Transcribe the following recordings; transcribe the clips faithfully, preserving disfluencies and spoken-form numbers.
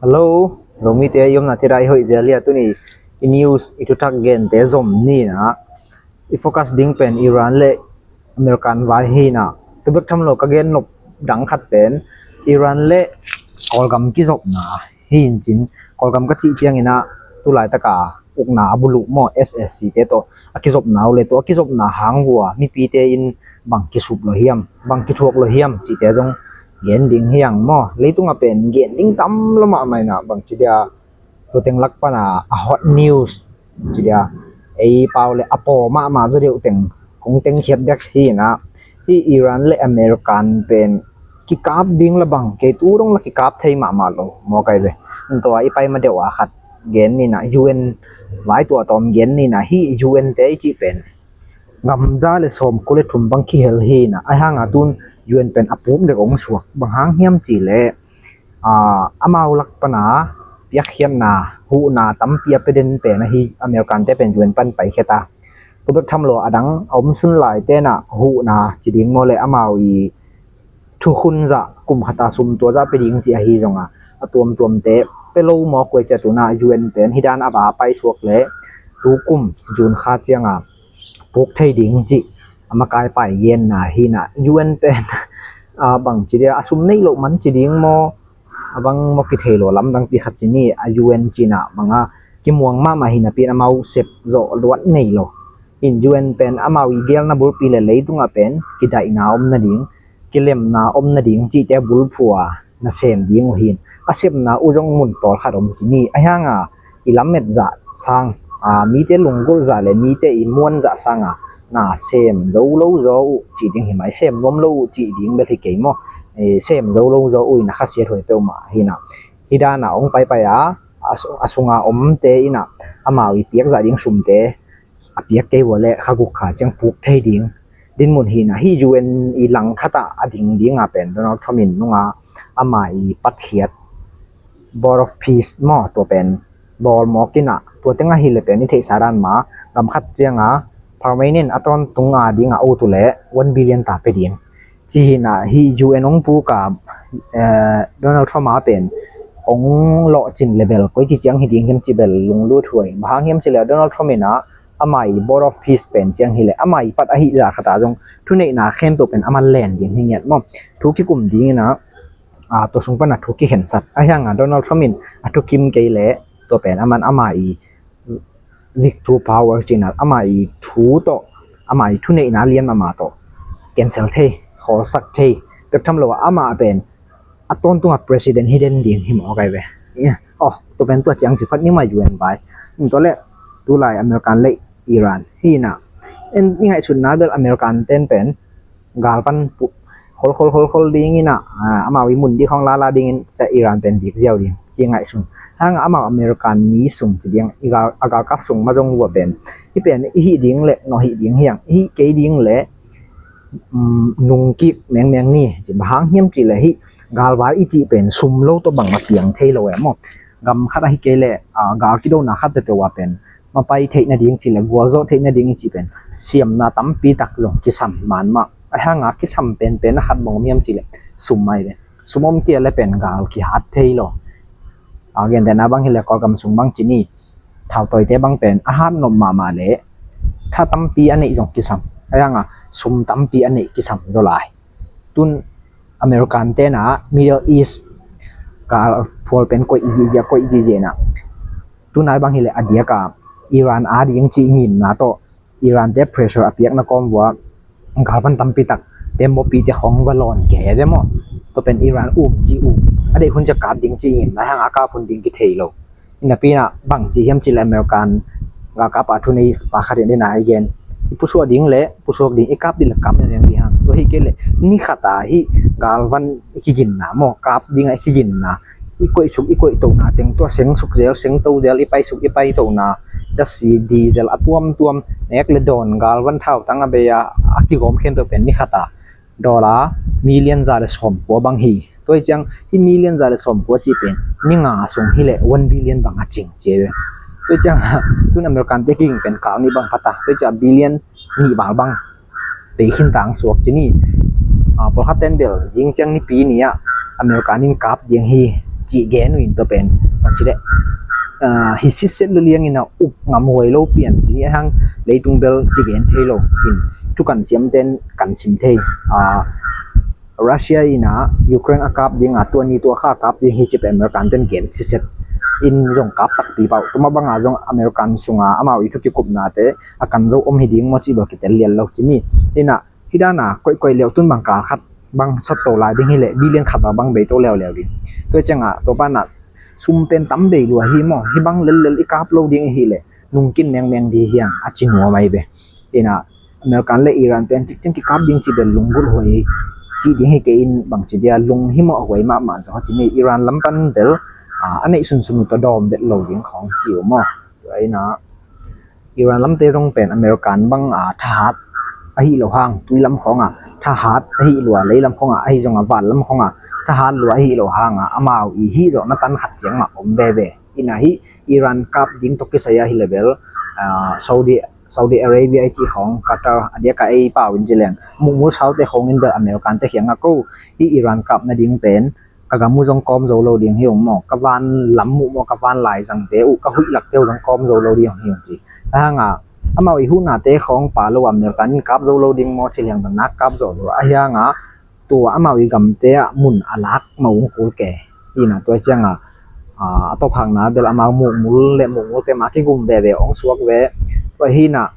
Hello, Zomite i omna cih ah i hoih zel hia? Tuni i news, i thuthak gente zom ni in ah, i focus ding pen Iran le American vai hi in ah, tu bek tham lo ka gen nop dang khat pen Iran le Kawlgam kizopna hi in cin, Kawlgam ka cih ciangin ah tulaitak a ukna a buluh maw, S A C te tawh a kizopna uh le, tua a kizopna hang uh a mipite in bang kisup lo hiam, bang kithuak lo hiam cihte zong gen ding hi hang maw. Leitung ah pen gen ding tam lo mahmah in ah, bangci dia, tua teng lak pan a, a hot news ci dia, ei pau le a paw mahmah zaw deuh teng kong tengkhiat bek hi in ah, hih Iran le American pen kikap ding la bang, kei tu dong la kikap thei mahmah lo maw kai ve. Tua i pai ma deuh a khat gen ni in ah, U N vai tua tawm gen ni in ah, hih U N te i cih pen gam za le sawmkua le thum bang kihel hi in ah, ahi hang a tun U N pen a puk dek hong suak. Bang hang hiam cih leh, aa, amau lak pan a piakkhiatna, huhna tampi a pia den pen ahi, American te pen U N pan paikhia ta. Tua bek tham lo a dang a om sun lai ten ah huhna ci ding maw le, amau i thukhun zah, kum khat a sum tua zah pia ding cih ahi zong a, a tuamtuamte pia lo maw, kua i ciah tu in ah U N pen hih dan a va paisuak le tu kum June kha ciang a puk thei ding cih a makai pai genna hi in ah, U N pen, aa, bangci dia, a sum neih loh man ci ding maw, a bang maw kithei lo lamdang pi khat ci ni, a U N ci in ah bang a kimuang mahmah hi napi in amau sep zawh luat nei lo. In U N pen amau i gelna bulpi le leitung ah pen kidaihna om nading, kilemna om nading cihte bulphuh a nasem ding uh hi in, a sepna uh zong mun tawlkhat om ci ni. Ahi hang a i lamet zah sang, aa, mite lunggulh zah le mite i muan zah sang a nasem zo lo zaw uh cih ding hi mai, sem nuam lo uh cih ding bel hi kei maw. E, sem zo lo zaw uh in a khasiat huai peuhmah hi in ah, hih dan a hong paipai a, a su-, a sung a omte in ah amau i piak zah ding sumte a piak kei uh a le kha guk kha ciang puk thei ding dinmun hi in ah, hih U N i lang khat ah a ding ding a pen Donald Trump in nung a ama i patkhiat Board of Peace maw, tua pen bawl mawk in ah, tua teng ahi le pen i theihsa dan mah gam khat ciang a permanent a tawntung a ding a ut uh le one billion ta pia ding ci hi in ah, hih U N hong puk a, eh, Donald Trump a pen hong lawhcin le bel koi ci ciang hi ding hiam cih bel lunglut huai. Bang hang hiam cih leh Donald Trump in ah ama i Board of Peace pen ciang hi le, ama i pat ahi zah khat a zong thuneihna khempeuh pen aman len ding hi ngiat maw. Thu kikum ding in ah, aa, tua sung pan a thu kikhensat. Ahi hang a Donald Trump in a thukim kei le, tua pen aman ama i veto power ci in ah, ama i thu tawh, ama i thuneihna lian ama tawh cancel thei, khawlsak thei. Bek tham lo a, ama pen a tawntung a president hi den ding hi maw kai ve. Yeah. Oh, tua pen tua ciang ci phat ni mai U N vai. Tua le tulai American le Iran hi in ah, en, i ngaihsutna bel American ten pen galvan pu-, khol khol khol khol ding in ah, ah, amau i mun dik khawng lala ding in, ca Iran pen dik ziau ding ci ngaihsun. Hang amau American mi sung ci ding, i gal, a galkap sung ma zong uh a pen, hih pen i hih ding le, no hih ding hi hang, i hih kei ding le, um, nungkik mengmeng ni ci. Bang hang hiam cih leh hih galvai i cih pen sum lo tawh bang a piang thei lo e maw. Gam khat ahi kei leh, ah, gal kidona khat peuhpeuh ah pen mapai theih nading cih le gualzawh theih nading i cih pen siamna tampi tak zong kisam man mah. Ahi hang a kisam penpen a khat bang om hiam cih le sum ahi ve. Sum om kei le pen gal kihat thei lo. A gentehna bang hi le Kawlgam sung bang ci ni, thautawite bang pen a hat nop mahmah le tha tampi a neih zong kisam. Ahi hang a sum tampi a neih kisam zaw lai. Tun American ten a Middle East gal phual pen koih zihziah, koih zihziah in ah, tunai bang hi le a diak a Iran a ding cih ngimna tawh Iran te pressure a piakna kawm uh a galvan tampi tak tembaw pite khawng va lawn kei ve maw. Tua pen Iran um ci uh, a deih hun ciang kap ding cih ngimna, hang a kap hun ding kithei lo. Hi napi in ah bang ci hiam cih le American galkap a thunei pa khat in a i gen, i pusuak ding le pusuak ding, i kap ding le kap mengmeng ding hang. Tua hi kei le ni khat a hih galvan i kiginna maw, kap ding a i kiginna, i koih suk i koih tohna teng, tua seng suk zel, seng to zel, i pai suk i pai tohna, dasi, diesel a tuamtuam, nek le dawn, galvan, thautang a bei a, a kigawm khempeuh pen ni khat a dollar million za le sawmkua bang hi. Tua hi ciang hih million za le sawmkua cih pen ni nga sung hi le one billion bang a cing ci ve. Tua hi ciang tun American te kiging pen kal nih bang pha ta. Tua hi ciang billion nih val bang pei khin ta ang suak ci ni. Ah, pawlkhat ten bel zing ciang Nipi ni ah American in kap ding hi cih gen uh in tua pen bang ci leh, ah, hi sitset lua liangin a up ngam huai lo pian ci ni a hang leitung bel kigen thei lo in thukan siamten kan sim thei. Ah, Russia in a Ukraine a kap ding a tua ni tua kha kap ding hi ci pen American ten gen sitset in zong kap takpi pah uh. Tua mah banga zong American sunga amau i thu kikupnate a kan zo om hi ding maw ci bel kitel lian lo ci ni. Ina hidana koihkoih liau tun bang kal khat bang sot to lai ding hi leh billion khat bang bei to leuleu ding. Tua cianga tua pana sum pen tam bei lua hi maw, hi bang lellel i kap lo ding i hi leh nungkin mengmeng di hiang a ci nuam ai ve. Ina American le Iran pen cikcin kikap ding ci bel lunggulh huai ci ding hi kei in bang ci dia lung hi mawh huai mahmah zaw ci ni. Iran lam pan bel a neih sunsun uh tawh dawm vet lo ding khawng ci uh maw. Tua ina Iran lamte zong pen American bang a thahat ahi lo hang tui lam khawng a thahat ahi lua, lei lam khawng a ahi zong a van lam khawng a thahat lua ahi lo hang a amau i hi zawh na tan khat ciang mah om veve. Ina hi Iran kap ding tawh kisai ahi le bel, ah, Saudi Saudi Arabia i ci khawng, Qatar, a diaka ei pau in ci leng mukmul saute khawng in bel American te khiang a ko hi Iran kap nading pen ka gam uh zong kawm zo lo ding hi ung maw, ka van lam uh maw, ka van laizangte uh, ka huih lakte uh zong kawm zo lo ding hi ung ci. A hanga amau i huhnate khawng pa lo American in kap zo lo ding maw ci liang bang nak kap zo lo a hianga tua amau i gamte ah mun a lak mah ung kul ke. Ina tua cianga a tawphakna bel amau mukmul le mukmulte mah kigum veve ong suak ve. Tua hina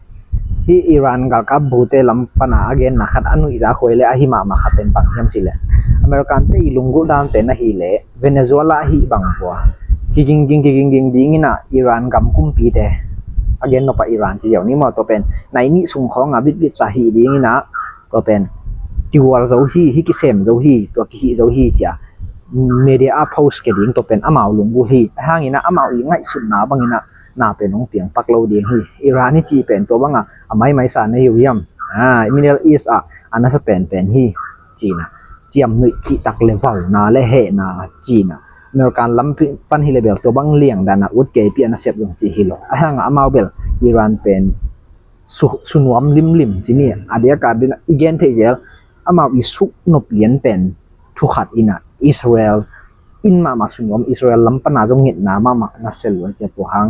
hi Iran galkap bute lam pana a genna khat a nuihza khuai le ahi mahmah khat pen bang hiam ci le American te i lunggulh dan pen ahi le Venezuela ahi bang pua kigingging kigingging dingina Iran gam kumpite a gen nopa Iran ci ziau ni maw tua pen nai nih sung khawng a bitvit sa hi dingina tua pen kigual zo hi, hi kisem zo hi, tua kihih zo hi cia media a post ke ding tua pen amau lunggulh hi. A hangina amau i ngaihsutna bangina na pen hong piang pak lo ding hi. Iran hi ci pen tua banga a maimai sa na hi uh hiam? Ah, Middle East ah a nasa penpen hi cina ciamnuih cihtak le vauna le hehna cina American lam pan hi le bel tua bang liang dana ut keipi a nasep zong ci hi lo. A hanga amau bel Iran pen su, sunuam limlim ci ni a diaka dina i gen theih zel amau i suknop lian pen thukhat ina Israel in mahmah sunuam Israel lam pana zong ngetna mahmah na sel ua cia tua hang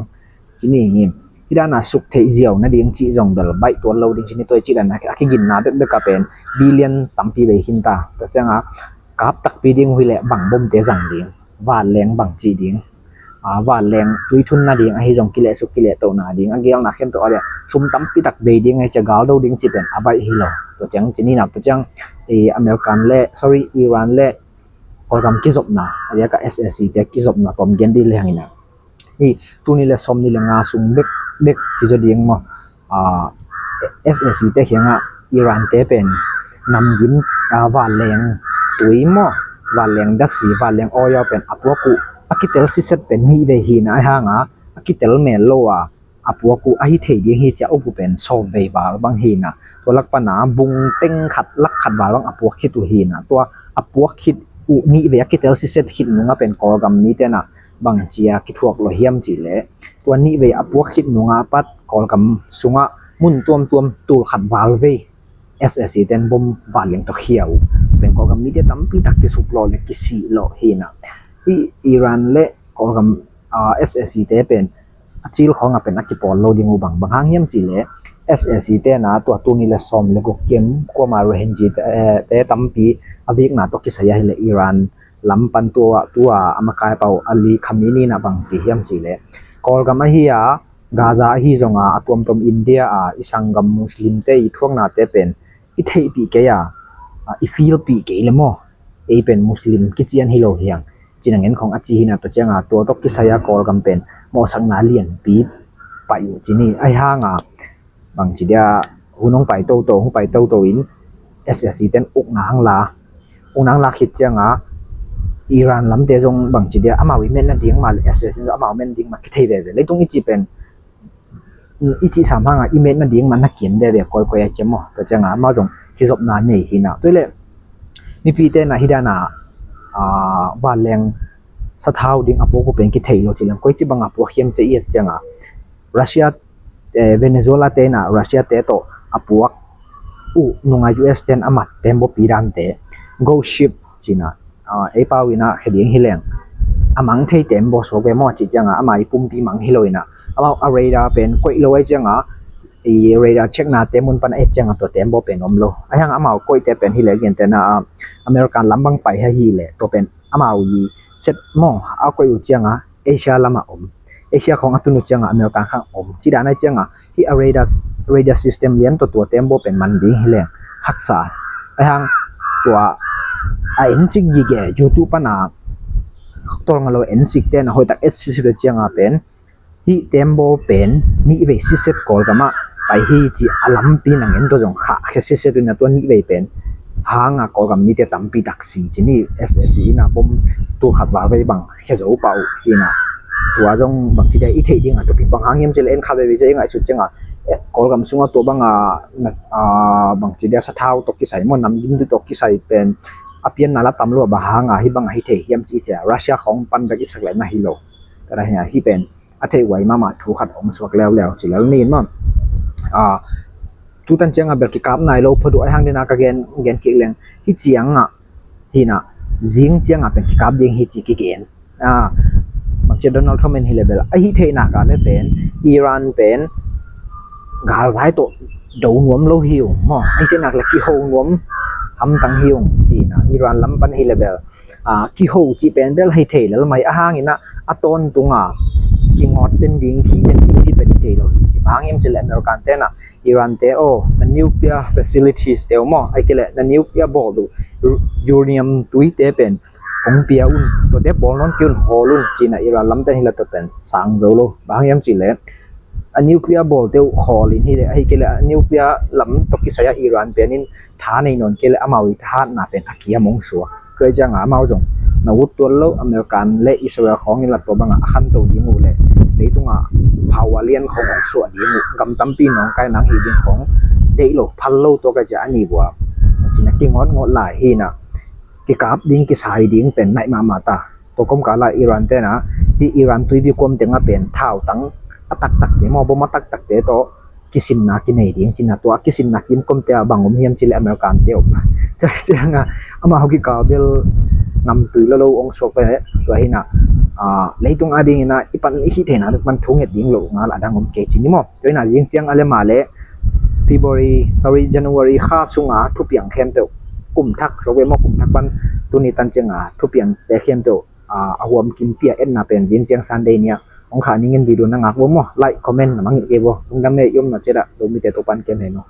ci ni ngim. Hidana suk theih ziau nading cih zong bel baih tuan lo ding ci ni tua i cih dana a kiginna bekbek a pen billion tampi bei khinta. Tua cianga kap takpi ding uh hi leh bang bomte zang ding, vanleng bang cih ding, a vanleng tuithun nading ahi zong kilehsuk kilehtoh nading a gelna khempeuh a leh sum tampi tak bei ding ahi cia galdo ding cih pen a baih hi lo. Tua ciang ci ni nak tua ciang i American le sorry Iran le Kawlgam kizopna a diaka S A C te kizopna tawm gen dih lehangina i tuni le sawm ni le nga sung bek bek ci zaw ding maw? SAC te khiangah Iran te pen namgim, vanleng tui maw, vanleng dasi, vanleng oil pen a puak uh a kitel siset pen nih vei hina a hanga a kitel mel lo a a puak uh ahi thei ding hi cia up uh pen sawm vei val bang hina. Tua lak pana bung teng khat lak khat val bang a puak khit uh hina. Tua a puak khit uh nih vei a kitel siset khit nunga pen Kawlgam mite na bang cia kithuak lo hiam cih leh tua nih vei a puak khit nunga pat Kawlgam sungah mun tuamtuam tul khat val vei SAC ten bom vanleng tawh khia uh pen Kawlgam mite tampi tak kisuk lawh le kisih lawh hina. Hih Iran le Kawlgam SAC te pen a cil khawngah pen a kipawl lo ding uh bang bang hang hiam cih leh SAC te na tua tuni le sawm le guk kem kuama Rohingya te tampi a vikna tawh kisai ahi le Iran lam pan tua tua a makai pau Ali Khamenei na bang ci hiam cih leh Kawlgam ahi a Gaza ahi zonga a tuamtuam India a i sanggam Muslim te i thuaknate pen i theihpih kei a i filpih kei le maw? Ei pen Muslim kician hi lo hiang cina ngen khong a ci hina tua cianga tua tawh kisai a Kawlgam pen mawhsakna lianpi paih uh cini ahi hanga bang ci dia hun hong pai toto hong pai toto in SAC ten ukna hang la ukna hang la khit cianga Iran lamte zong bang ci dia amau i metna ding mah le SAC zong amau metna ding mah kithei veve leitung i ci pen i cih sam hanga i metna ding mah na kiam veve kawikawi a ciam maw tua cianga amau zong kizopna nei hina tua le mipite na hidana vanleng sathau ding a puak uh pen kithei lo ci leng koi ci banga puak hiam ci i et cianga Russia Venezuela te na Russia te tawh a puak uh nunga US ten a mat tembaw pi dante ghost ship cina ei pau ina khe ding hi leng a mang thei tembaw suak ve maw, cih ciangah ama i pumpi mang hi lo inah, amau a radar pen koih lo ai ciangah, i radar check nate mun pan a et ciangah tua tembaw pen om lo. Ahiang amau koihte pen hi leh gentena, a, American lam bang pai ha hi leh tua pen amau i set maw a koih uh ciangah Asia lamah om. Asia khawng a tun uh ciangah American khang om. Ci dan ai ciangah hi a radar, radar system lian tua tua tembaw pen man ding hi leng haksa. Ahiang tua a en cik gige YouTube pana tawlnga lo en cik ten a hoihtak et sisit uh ciangah pen hi tembaw pen nih vei siset Kawlgamah pai hi ci a lampi nang en tua zong khah khia siset uh na tua nih vei pen hanga Kawlgam mite tampi tak si ci ni. S S C ina bom tul khat val vei bang khia zo pah uh hina. Tua zong bangci dia i theih dingah topic bang hang hiam ci le en khat vei vei ci a i ngaihsut ciangah, eh, Kawlgam sungah tua banga, ah, bangci dia sathau tawh kisai maw, namgim tawh kisai pen a pianna la tam lua bang hanga hi banga hi thei hiam ci i cia Russia khawng pan bek i sak lehna hi lo. Tada hi pen a theih huai mahmah thu khat hong suak leuleu ci lel ni maw. Ah, tutan ciangah bel kikap nai lo phot uh aihang dina ka gen, gen kik leng hi ciangah hina zing ciangah pen kikap ding hi ci kigen. Ah, makcia Donald Trump in hi le bel a hi theihna ka le pen Iran pen galvai tawh do nuam lo hi ung maw, a hi theihna ka le kiho nuam hamtang hi ung cina Iran lam pan hi le bel, ah, kiho cih pen bel hei thei lel mai ahanginah a tawntunga kingawt den ding, khi den ding cih pen hei thei lo hi ci. Bang hang hiam cih le American tenah Iran te aw na nuclear facilities te uh maw, ai kei le na nuclear bawl uh uranium tuite pen hong pia un, tuate bawl nawn kei un, hawl un cina Iran lamte hi la tua pen sang zo lo. Bang hang hiam cih le a nuclear bawl te uh hawl in hi le, ahi kei le a nuclear lam tawh kisai a Iran pen in tha nei nawn kei le amau i thahatna pen a kiam hong suak. Tua hi ciangah amau zong na ut tuan lo, American le Israel khawng in la tua bangah a khanto ding uh le leitungah power lian khawng hong suah ding uh, gam tampi nawngkai nang hi ding khawng deih lo phal lo tua ka cia a ni bua cina kingawtngawt lai hina kikap ding kisai ding pen naih mahmah ta. Tua kawmkala Iran tena hi Iran tuibi kuam tengah pen thautang a taktakte maw, bom a taktakte tawh kisinna kinei ding cina tua kisinna kim komte a bang om hiam cile American te om. Tua cianga amau kikal bel ngamtui lolo ong suak pen tua hina, ah, leitung a dingina i pan i hih theina pan thunget ding lo ngal a dang om kei cini maw. Tua hina zing ciang a le ma le February, sorry, January kha sunga thupiang khempeuh kum thak suak ve maw, kum thak pan tuni tan cianga thupiang te khempeuh, ah, a huam kim pia etna pen zing ciang Sunday nia ong kha ningen video na ngak bo maw, like, comment na mangngilh kei bo. Lungdam e, i omna ciat ah Zomite Topan kem hei maw.